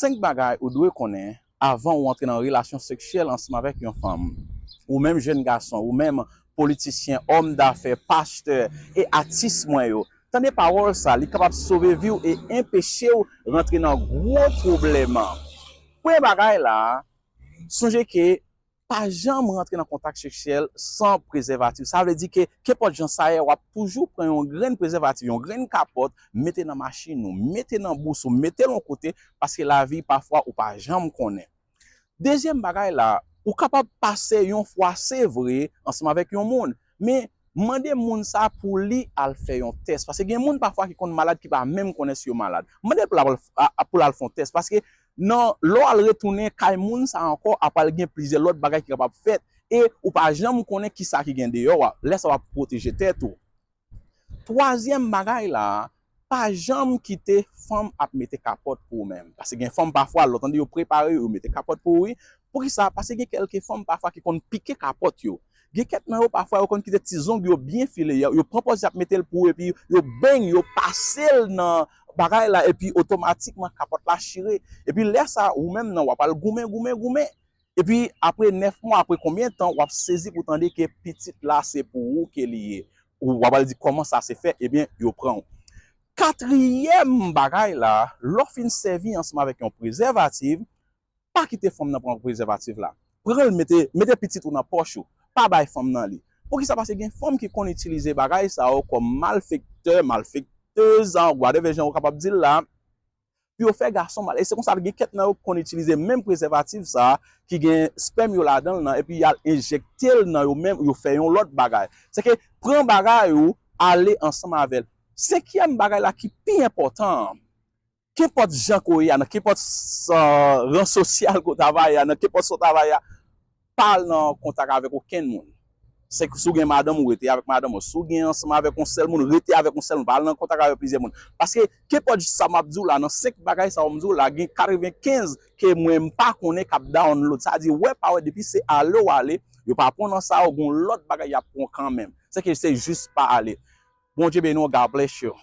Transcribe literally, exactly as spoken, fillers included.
Senk bagay ou dwe konnen avan ou antre nan relasyon seksyèl ansanm avèk yon fanm. Ou menm jèn gason, ou menm politisyen, òm dafè, pastè e atis mwen yo. Tande pawòl sa, li kapab sove vi w e enpeche w rantre nan gwo pwoblèm. Premye bagay la, sonje ke pa janm rantre nan kontak seksyèl san prezèvatif. Sa vle di ke, kenpòt jan sa ye, w ap toujou pran yon grenn prezèvatif, yon grenn kapòt, mete nan machin ou, mete nan bous ou, mete l yon kote, paske lavi pafwa ou pa janm konnen. Dezyèm bagay la, ou kapab pase yon fwa, se vre, ansanm avèk yon moun, men mande moun sa pou li al fè yon tès. Paske gen moun pafwa ki konn malad ki pa menm konnen si yo malad. Mande l pou l al, a- a- pou l al fè yon tès. Paske nan lè w al retounen kay moun sa ankò, ap al gen plizyè lòt bagay ki kapab fèt. E ou pa janm konnen ki sa ki gen deyò a. Lè sa w ap pwoteje tèt ou. Twazyèm bagay la, pa janm kite fanm ap mete kapòt pou ou menm. Paske gen fanm pafwa, lè w tande yo prepare yo, yo mete kapòt pou ou, wi. Poukisa? Paske gen kèlke fanm pafwa ki konn pike kapòt yo. Gen kèk nan yo pafwa yo konn kite ti zong yo byen file, yo, yo pran pòz y ap mete l pou ou, epi yo beny, yo pase l nan bagay la, epi otomatikman kapòt la chire. Epi lè sa, ou menm nan, w ap al goumen, goumen, goumen. Epi apre nèf mwa, apre konbyen tan, w ap sezi pou tande ke pitit la se pou ou ke li ye. Ou w ap al di kòman sa se fèt, ebyen, yo pran w. Katriyèm bagay la, lè w fin sèvi ansanm avèk yon prezèvatif, pa kite fanm nan pran prezèvatif la. Pran l, mete, mete pitit ou nan pòch ou. Pa bay fanm nan li. Poukisa? Paske gen fanm ki konn itilize bagay sa yo kòm malfektè, malfektèz, whatever jan ou kapab di l la, pou yo fè gason mal. E se konsa gen kèk nan yo ki konn itilize menm prezèvatif sa ki gen spèm yo ladan l nan, epi y al enjekte l nan yo menm, yo fè yon lòt bagay. Se ke pran bagay ou, ale ansanm avè l. Senkyèm bagay la ki pi enpòtan an, kenpòt jan ke w ye a, nan kenpòt s- ran sosyal ke w ta va ye a, nan kenpòt sa w ta va ye a, pa al nan kontak avèk okenn moun. Se ke si w gen madanm ou, rete avèk madanm ou. Si w gen ansanm avèk yon sèl moun, rete avèk yon sèl moun. Pa al nan kontak avèk plizyè moun. Paske, kenpòt sa m ap di w la, nan senk bagay sa yo m di w la, gen katrevenkenz ke mwen m pa konnen k ap download. Sa di, wè pa wè, depi se ale w ale, yo pa pran nan sa yo, gen yon lòt bagay y ap pran kanmenm. Se ke se jis pa ale. Bondye beni w, God bless you.